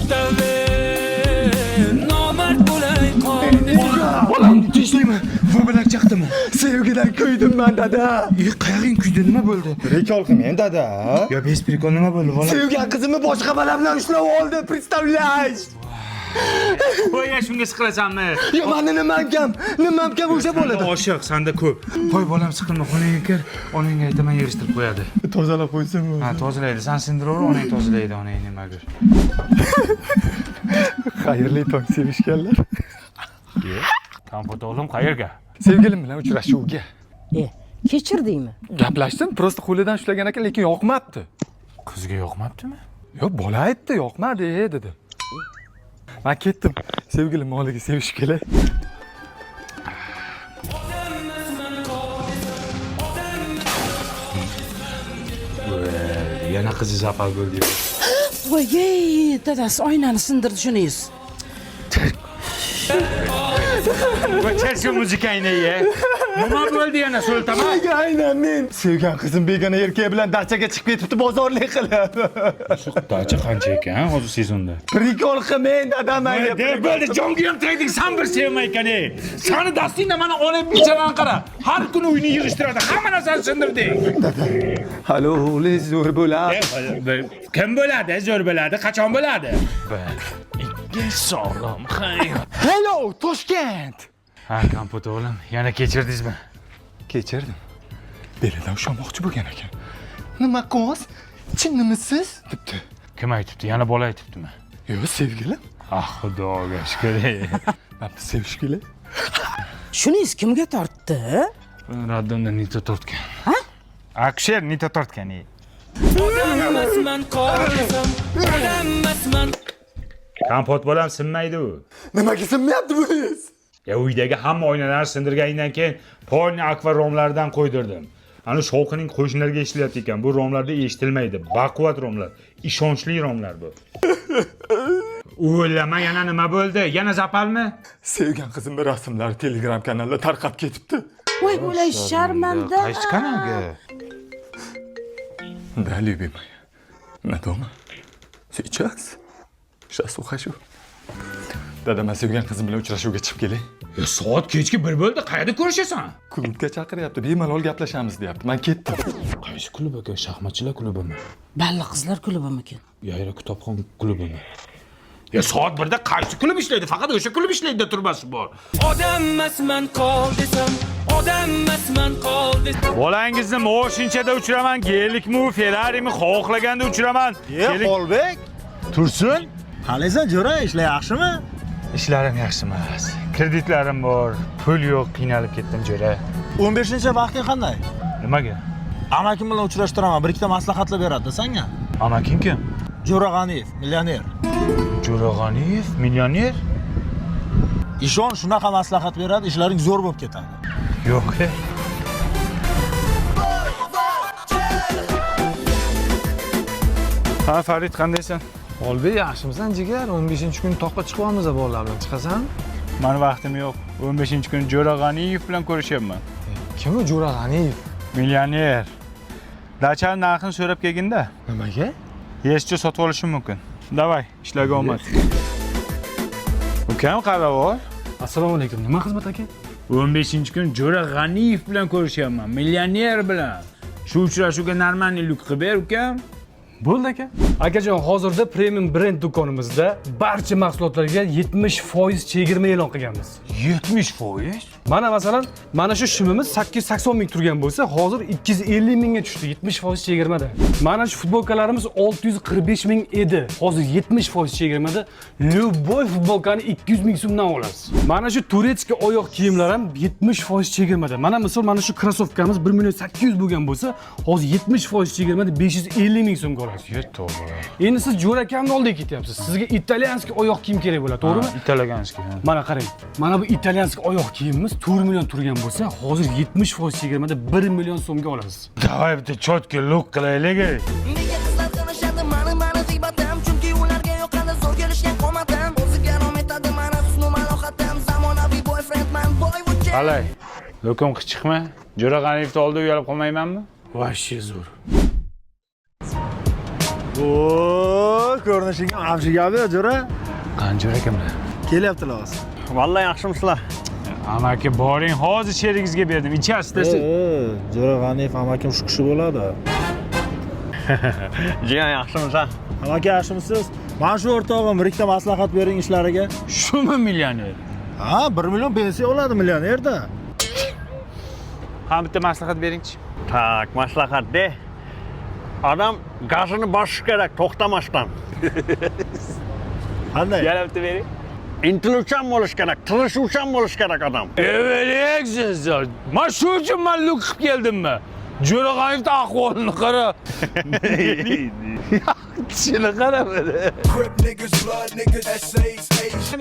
Yotaver, nomard bo'lay qol desam. Bolam, tinchlikmi? Bu bilan chaqdimi? Sevgidan kuydim man, dada. E, qayog'ing kuydi, nima bo'ldi? Прикол qilmang, dada. Yo, без прикол, nima bo'ldi, bolam? Sevgan qizimni boshqa bola bilan ushlab oldi, представляешь? Qo'y, shunga siqilasanmi? Yo, mani nimam kam? Nimam kam o'sha bolada? Oshiq, sanda ko'p. Qo'y, bolam, siqilma, xonangga kir. Onangga aytaman, yig'ishtirib qo'yadi. Tozalab qo'ysinmi? Ha, tozalaydi. San sindiraver, onang tozalaydi, onang nimadir. Xayrli tong, sevishganlar. Kompot o'g'lim, qayerga? Sevgilim bilan uchrashuvga. E, kechirdingmi? Gaplashdim, просто qo'lidan ushlagan ekan, lekin yoqmabdi. Qizga yoqmabdimi? Yo'q, bola aytdi, yoqmadi, dedi. Men ketdim. Sevgilim oldiga sevishib kelay. Yana qizi запал bo'ldi. Voy, dadasi oynani sindirdi shuningiz. O'chir shu muzikangni, ye. Nima bo'ldi yana, so'ltama? Nega aynan men? Sevgan qizim begona erkak bilan dachaga chiqib ketibdi bozorlik qilib. Dacha qancha ekan hozir sezonda? Прикол qilmang, dadam menga. Deb bo'ldi, jonga ham tegding, san bir sevmay ekan, ey. Sani dastingda mana onam bechorani qara. Har kuni uyni yig'ishtiradi, hamma narsani sindirding. Hali o'g'li zo'r bo'ladi. Kim bo'ladi? Zo'r bo'ladi. Qachon bo'ladi? 1, 2 sog'lom hayot. Hello, Toshkent. Ha, kompot o'g'lim, yana kechirdingizmi? Kechirdim. Belidan ushlamoqchi bo'lgan ekan. Nima qiz? Chinnimisiz? Debdi. Kim aytibdi? Yana bola aytibdimi? Yo'q, sevgilim. Ah, xudoga shukr. Men bitta sevish kelay. Shuningiz kimga tortdi? Raddonda nita tortgan. Ha? Akusher nita tortgan, ey. Odammasman qol desam, odammasman. Kompot bolam sinmaydi u. Nimaga sinmayapti buningiz? Ya uydagi hamma oynalarni sindirganingdan keyin polni akva romlardan qo'ydirdim. Ana shovqining qo'shnilarga eshitilyapti ekan. Bu romlarda eshitilmaydi. Baquvvat romlar, ishonchli romlar bu. O'ylama, yana nima bo'ldi? Yana запал mi? Sevgan qizimni rasmlari Telegram kanalda tarqab ketibdi. Voy, bo'lay, sharmanda. Qaysi kanalga? Да, любимая. На дома. Сейчас. Сейчас ухожу. Dada, men sevgan qizim bilan uchrashuvga chiqib kelay. Ya soat kechki 1 bo'ldi. Qayerda ko'rishasan? Klubga chaqiryapti, bemalol gaplashamiz deyapti. Men ketdim. Qaysi klub aka? Shaxmatchilar klubimi? Balla qizlar klubimikin? Yayra kitobxon klubimi? Ya soat 1da qaysi klub ishlaydi? Faqat o'sha klub ishlaydi, turbasi bor. Odammasman qol desam, odammasman qol desam. Bolangizni moshinchada uchiraman, Gelikmi, Ferrari'mi xohlaganda uchiraman. E, Xolbek, Tursun. qalaysan jo'ra, ishlar yaxshimi? Ishlarim yaxshi emas. Kreditlarim bor, pul yo'q, qiynalib ketdim jo'ra. 15 vaqting qanday? Nimaga? Amakim bilan uchrashtiraman, bir ikkita maslahatlar beradi sanga. Amaking kim? Jo'ra G'aniyev, millioner. Jo'ra G'aniyev, millioner? Ishon, shunaqa maslahat beradi, ishlaring zo'r bo'lib ketadi. Yo'q. Ha, Farid, qandaysan? Xolbek, yaxshimisan jigar? 15-kun toqqa chiqyapmiz bolalar bilan. Chiqasan? Mani vaqtim yo'q. 15-kun Jo'ra G'aniyev bilan ko'rishyapman. Kim u Jo'ra G'aniyev? Millioner. Dachani narxini so'rab kelginda. Nimaga? Yescha sotib olishim mumkin. Davay, ishlarga omad. Ukam qaravor. Assalomu alaykum. Nima xizmat aka? 15-kun Jo'ra G'aniyev bilan ko'rishyapman, millioner bilan. Shu uchrashuvga normalniy luk qilib ber, ukam. Bo'ldi aka. Akajon, hozirda Premium brend do'konimizda barcha mahsulotlarga 70% chegirma e'lon qilganmiz. 70%? Mana masalan, mana shu shimimiz 880 ming turgan bo'lsa, hozir 250 mingga tushdi, 70% chegirmada. Mana shu futbolkalarimiz 645 ming edi. Hozir 70% chegirmada любой futbolkani 200 ming so'mdan olasiz. Mana shu турецкий oyoq kiyimlar ham 70% chegirmada. Mana misol mana shu krossovkamiz 1 million 800 bo'lgan bo'lsa, hozir 70% chegirmada 550 ming so'mga olasiz. To'g'ri. Endi siz Jo'ra akamni oldiga ketyapsiz. Sizga итальянский oyoq kiyim kerak bo'ladi, to'g'rimi? Итальянский. Mana qarang. Mana bu итальянский oyoq kiyimimiz 4 million turgan bo'lsa, hozir 70% chegirmada 1 million so'mga olasiz. Davay bitta чёткий лук qilaylik. Nega qizlar qilishadi mani mani g'iybatim? Chunki ularga yoqadi zo'r kelishgan qomatim. O'ziga rom etadi mani husnu malohatim. Zamonaviy boyfriendman boyvuchi. Qalay? Лук im qichiqmi? Jo'ra G'aniyevni oldida uyalib qolmaymanmi? Вообще zo'r. Oo, ko'rinishing avjiga gap jo'ra. Qancha akamlar? Kelyaptilar hozir. Vallahi yaxshimisizlar. Amaki boring, hozir sherigingizga berdim. Ichasiz siz. Jo'ra G'aniyev amakim shu kishi bo'ladi. Jiyan yaxshimisan? Amaki yaxshimisiz? Mana shu o'rtog'im bir ikkita maslahat bering ishlariga. Shumi millioner? Ha, 1 million pensiya oladi millionerda. Ha, bitta maslahat beringchi. Tak, maslahat de. Odam gazini bosish kerak to'xtamasdan. Qanday? Yana bitta bering. Intiluvchan bo'lish kerak, tirishuvchan bo'lish kerak odam. Evet, man shu uchun man luk qilib keldimmi? Jo'ra G'aniyevni ahvolini qara. Tishini qara buni.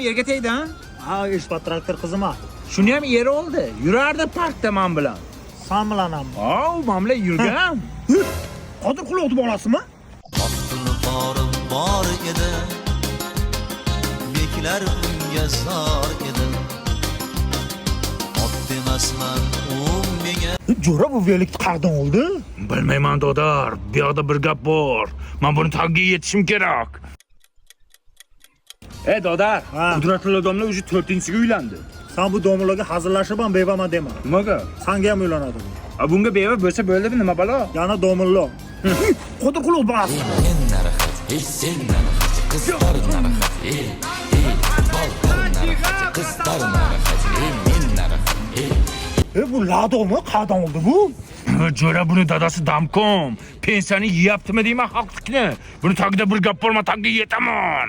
Yerga tegdi, ha? Ha, ish traktor qizima. Shuni ham eri oldi. Yurardi parkda men bilan. San bilan ham. Ha, u men bilan yurgan. Qodir Quloqni bolasimi? Tulporim bor edi, beklar unga zor edi. Ot demasman u menga. Jo'ra bu velikni qayerdan oldi? Bilmayman dodar, bu yoqda bir gap bor. Men buni tagiga yetishim kerak. Ey dodar, Qudratli domla уже 4-inchisiga uylandi. San bu domlaga hazillashib ham bevaman dema. Nimaga? Sanga ham uylanadi bu. A bunga beva bo'lsa bo'ldimi, nima balo? Yana domullo. Qodir Quloq bolasi. Men narahat, ey sen narahat, qizlar narahat, ey, ey, bollar narahat, qizlar narahat, ey, men narahat, ey. Bu Ladomi? Qayerdan oldi bu? Jo'ra buni dadasi damkom. Pensiyani yeyaptimi deyman xalqnikini. Buni tagida bir gap bor, men tagiga yetaman.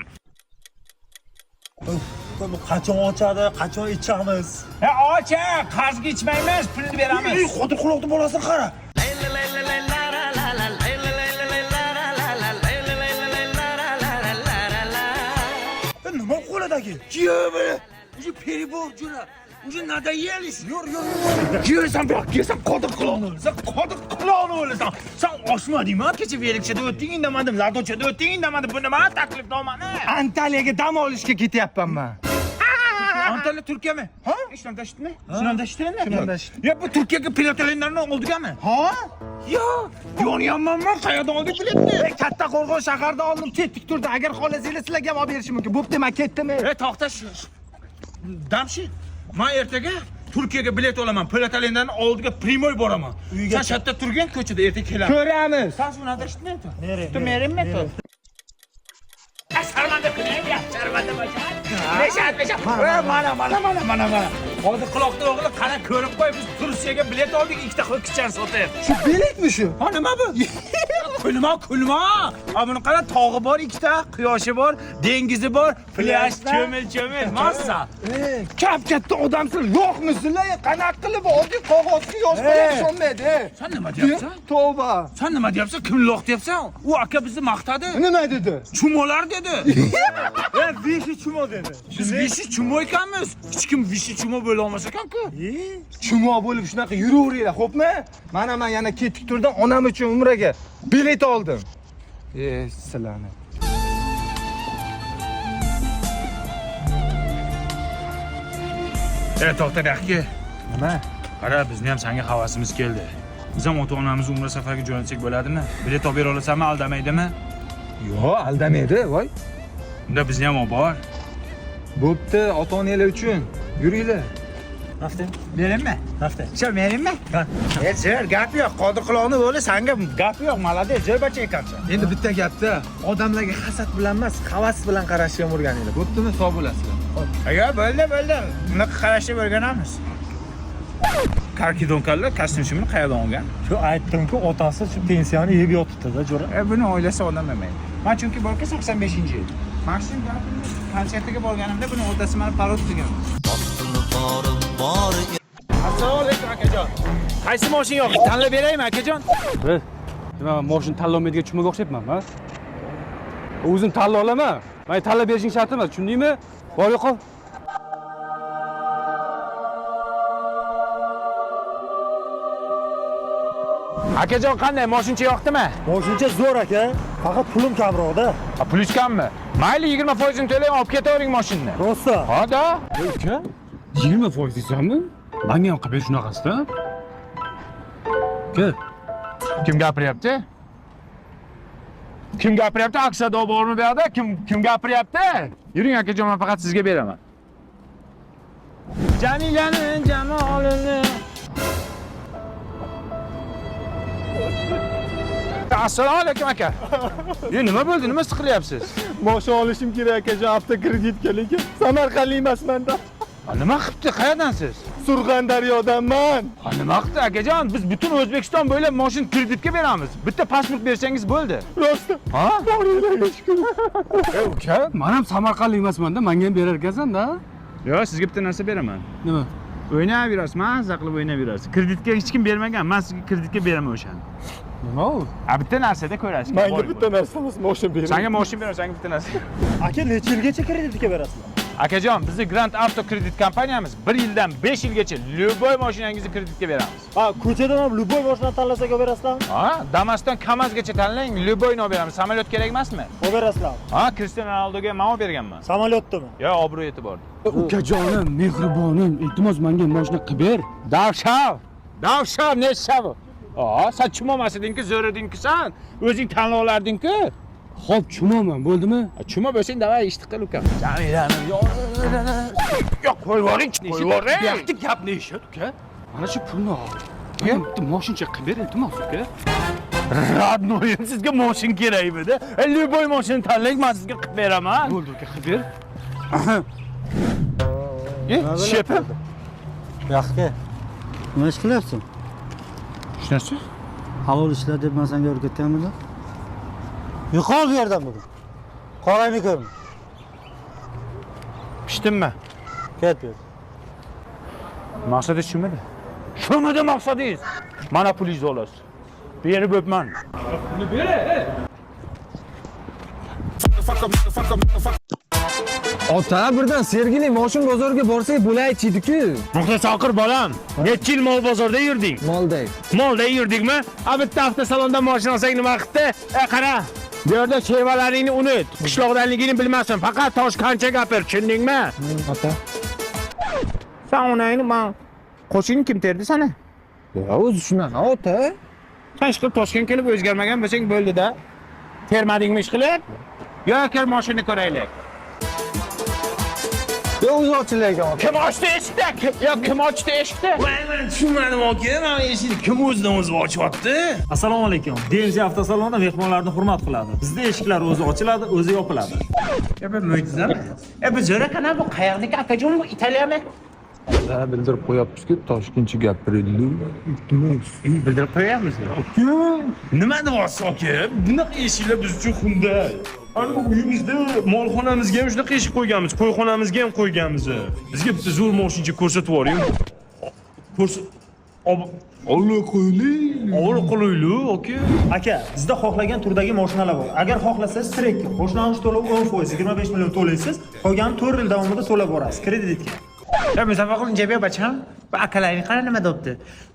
Bu qachon ochadi, qachon ichamiz? Ha, och, qarzga ichmaymiz, pulni beramiz. Ey, Qodir Quloqni bolasini qara. Nima qo'lidagi? Уже перебор, jo'ra. Уже надоели. Yur, yur, yur. Kelsan bu yoqqa, kelsan Qodir Quloqni o'lasan, Qodir Quloqni o'lasan. San oshmadingmi? Kecha velikchada o'tding, indamadim, Ladochada o'tding, indamadim. Bu nima taklifnomani? Antaliyaga dam olishga ketyapman men. Antalya Turkiyami? Ha? Shundan tashitmi? Shundan tashittimi? Shundan tashitdi. Ya bu Turkiyaga pilotlarni oldigami? Ha? Yo, yonyapmanman, qayerdan olding biletni? Katta qo'rg'on shaharda oldim, ketdik turdi. Agar xohlasanglar sizlarga ham olib berishim mumkin. Bo'pti, men ketdim. Ey, to'xtash. Damshi, men ertaga Turkiyaga bilet olaman. Pilotlarni oldiga primoy boraman. Sen shu yerda turgin, ko'chada ertaga kelaman. Ko'ramiz. Sen shundan tashitmi? Tu merimmi? Sharmanda qilaymi? Sharmanda bachar. Beshat, beshat. Mana, mana, mana, mana, mana. Qodir Quloqni o'g'li qara ko'rib qo'y, biz Turkiyaga bilet oldik, ikkita ho'kizchani sotib. Shu biletmi shu? Ha, nima bu? Kulma, kulma. Ha, buni qara, tog'i bor ikkita, quyoshi bor, dengizi bor, plyaj, cho'mil, cho'mil, massa. Kap katta odamsiz, yo'qmisizlar? Qanaqa qilib oddiy qog'ozga yozib qo'yib ishonmaydi? Sen nima deyapsan? Tavba. Sen nima deyapsan? Kim loq deyapsan? U aka bizni maqtadi. Nima dedi? Chumolar dedi. Vishi chumo dedi. Biz vishi chumo ekanmiz. Hech kim vishi chumo bo'la olmas ekan-ku. Chumo bo'lib shunaqa yuraveringlar, xo'pmi? Mana men yana ketdik turdan onam uchun umraga bilet oldim. E, sizlarni. Ey to'xta bu. Nima? Qara, bizni ham senga havasimiz keldi. Biz ham ota-onamizni umra safariga jo'natsak bo'ladimi? Bilet olib bera olasanmi, aldamaydimi? Yo'q, aldamaydi, voy. Unda bizni ham olib bor. Bo'pti, ota-onanglar uchun. Yuringlar. Beringmi? Shu beringmi? E, zo'r, gap yo'q. Qodir Quloqni o'g'li senga gap yo'q, молодец, zo'r bacha ekansan. Endi bitta gapda, odamlarga hasad bilan emas, havas bilan qarashni ham o'rganinglar. Bo'ptimi? Sog' bo'lasizlar. Agar bo'ldi, bo'ldi. Bunaqa qarashni o'rganamiz. Karkidon kalla kostyum shimini qayerdan olgan? Shu aytdim-ku, otasi shu pensiyani yeb yotibdi-da, jo'ra. E, buni oilasi odam emaydi. Men chunki borka 85-yil. Maksim konsertiga borganimda buni otasi meni parod qilgan. Tulporim bor edi. Assalomu alaykum akajon. Qaysi mashina yoqdi? Tanlab beraymi akajon? Nima, men mashina tanlolmaydigan chumoga o'xshayapmanmi? ha? O'zim tanla olaman. Menga tanlab berishing shart emas, tushundingmi? Bor yo'qol. Akajon qanday, mashincha yoqdimi? Moshincha zo'r aka, faqat pulim kamroq-da. Ha, pulingiz kammi? Mayli 20% to'lang, olib ketavering mashinani. Rosa. Ha da. Uka, 20% deysanmi? Menga ham qilib ber shunaqasida. Uka, Kim gapiryapti? Kim gapiryapti? Aksado bormi bu yoqda? Kim gapiryapti? Yuring akajon, men faqat sizga beraman. Jamilaning jamolini. Assalomu alaykum aka. Yo, nima bo'ldi? Nima siqilyapsiz? Moshin olishim kerak akajon, avtokreditga, lekin Samarqandlik emasman-da. Nima qilibdi? Qayerdansiz? Surxondaryodanman. Nima qildi akajon? Biz butun O'zbekiston bo'ylab moshin kreditga beramiz. Bitta pasport bersangiz bo'ldi. Rost. Ha? Boringlarga shukur. Uka, men ham Samarqandlik emasman-da, menga ham berar ekansan-da. Yo'q, sizga bitta narsa beraman. Nima? O'ynayverasiz, mazza qilib o'ynayverasiz. Kreditga hech kim bermagan, men sizga kreditga beraman o'shani. Nima u? Bitta narsada ko'rasiz. Menga bitta narsa emas, moshin bering. Senga moshin beraman, senga bitta narsa. Aka, necha yilgacha kreditga berasizlar? Akajon, bizni Grand Avto kredit kompaniyamiz 1 yildan 5 yilgacha любой mashinangizni kreditga beramiz. Ha, ko'chadan ham любой mashinani tanlasak olib berasizlarmi? Ha, Damas'dan Kamazgacha tanlang, любой ni olib beramiz. Samolyot kerak emasmi? Olib berasizlarmi? Ha, Cristiano Ronaldoga men olib berganman. Samolyotdami? Yo, obro' e'tibor. Ukajonim, mehribonim, iltimos menga mashina qilib ber. Davshav! Davshav, ne shav? Sen chumomas eding-ku, zo'r eding-ku san. O'zing tanlovlarding-ku. Xo'p, chumoman, bo'ldimi? Chuma bo'lsang, davay ishni qil ukam. Jamilanim, yo'q, qo'yib yuboring, qo'yib yuboring. Bu yoqda gapni eshit, uka. Mana shu pulni ol. Menga bitta moshincha qilib ber, iltimos, uka. Родной, sizga moshin kerakmidi? Любой moshinani tanlang, men sizga qilib beraman. Bo'ldi, uka, qilib ber. Shepim. Yaxshi. Nima ish qilyapsan? Shu narsa? Halol ishlar deb men senga o'rgatganmidim. Yo'qol bu yerdan bugun. Qorayni ko'rma. Pishdimmi? Ket bu yerdan. Maqsadingiz shumidi? Shumidi maqsadingiz? Mana pulingizni olasiz. Berib o'pman. Pulni ber, ey. Ota, birdan Sergeli moshin bozoriga borsak bo'laychi-ku. Muxlis bolam, necha yil mol bozorda yurding? Molday. Molda yurdingmi? A bitta avtosalondan mashina olsang nima qildi? E qara, bu yerda shevalaringni unut. Qishloqdanligini bilmasin, faqat toshkancha gapir, tushundingmi? Ota. Sen onangni man qo'shingni kim terdi sana? Ya o'zi shunaqa ota. Sen ishqilib Toshkentga kelib o'zgarmagan bo'lsang bo'ldi-da. Termadingmi ishqilib? Yo, kel mashinani ko'raylik. Yo o'zi ochilayotgan ota. Kim ochdi eshikni? Yo, kim ochdi eshikni? Men tushunmadim aka, mana eshikni kim o'zidan o'zi ochyapti? Assalomu alaykum. DMC avtosaloni mehmonlarni hurmat qiladi. Bizda eshiklar o'zi ochiladi, o'zi yopiladi. Ya bu mo'jizami? E bu zo'r ekan, bu qayernikki akajon, bu Italiyami? Ha, bildirib qo'yapmiz-ku, toshkentcha gapiraylik. Iltimos. Bildirib qo'yapmizmi? Nima deyapsiz aka? Bunaqa eshiklar biz uchun xunday. Ana bu uyimizda molxonamizga ham shunaqa eshik qo'yganmiz, qo'yxonamizga ham qo'yganmiz. Bizga bitta zo'r moshincha ko'rsatib yuboring. Ko'rsat. Olloh qo'ylik. Olloh qo'ylik, aka. Aka, bizda xohlagan turdagi mashinalar bor. Agar xohlasangiz Tracker, boshlang'ich to'lov 10%, 25 million to'laysiz, qolganini 4 yil davomida to'lab borasiz kreditga. Ya Muzaffar qilin bacham. Bu akalaring qara nima debdi?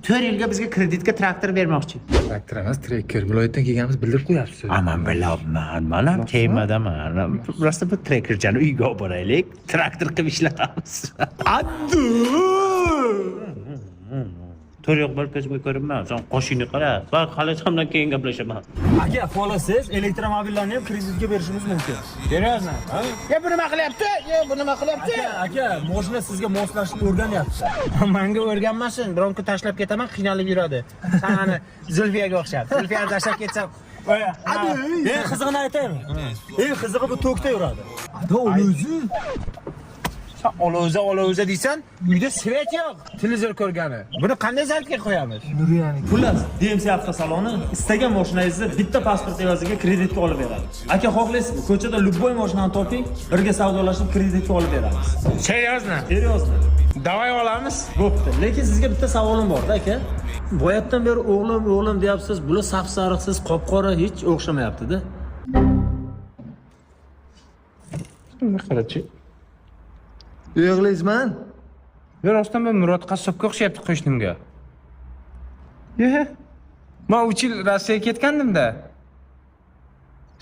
4 yilga bizga kreditga traktor bermoqchi. Traktor emas, Tracker. Viloyatdan kelganimiz bildirib qo'yapsiz. Aman bilabman, man ham temadaman. Rosta bu trekkerchani uyga olib boraylik, traktor qilib ishlatamiz. Addu! To'rt yo'q bir ko'zimga ko'rinma, sen qoshingni qara. Va hali hamdan keyin gaplashaman. Aka, xohlasangiz elektromobillarni ham kreditga berishimiz mumkin. Seriyozmi? Ya bu nima qilyapti? Ya bu nima qilyapti? Aka, mashina sizga moslashib o'rganyapti. Menga o'rganmasin, biron kun tashlab ketaman, qiynalib yuradi. San ana Zulfiyaga o'xshab. Zulfiyani tashlab ketsam, Eng qizig'ini aytaymi? Eng qizig'i bu tokda yuradi. O'zi. Sen oloza oloza deysan, uyda svet yo'q. Televizor ko'rgani. Buni qanday zaryadga qo'yamiz? Xullas, DMC avtosaloni istagan mashinangizni bitta pasport evaziga kreditga olib beradi. Aka, xohlaysizmi? Ko'chada любой mashinani toping, birga savdolashib kreditga olib beramiz. Серьезно? Серьезно. Давай olamiz. Bo'pti. Lekin sizga bitta savolim bor-da, aka. Boyatdan beri o'g'lim, o'g'lim deyapsiz, bular sap-sariqsiz, qop-qora hech o'xshamayapti-da. Qarachi. Yig'laysizman. Yo, rostdan bu Murod qassobga o'xshayapti qo'shnimga. Ye. Men 3 yil Rossiyaga ketgandim-da.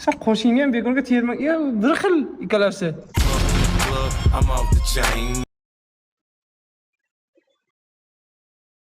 Sen qo'shningga ham bekorga terma. Yo, bir xil ikkalasi. I'm off the chain.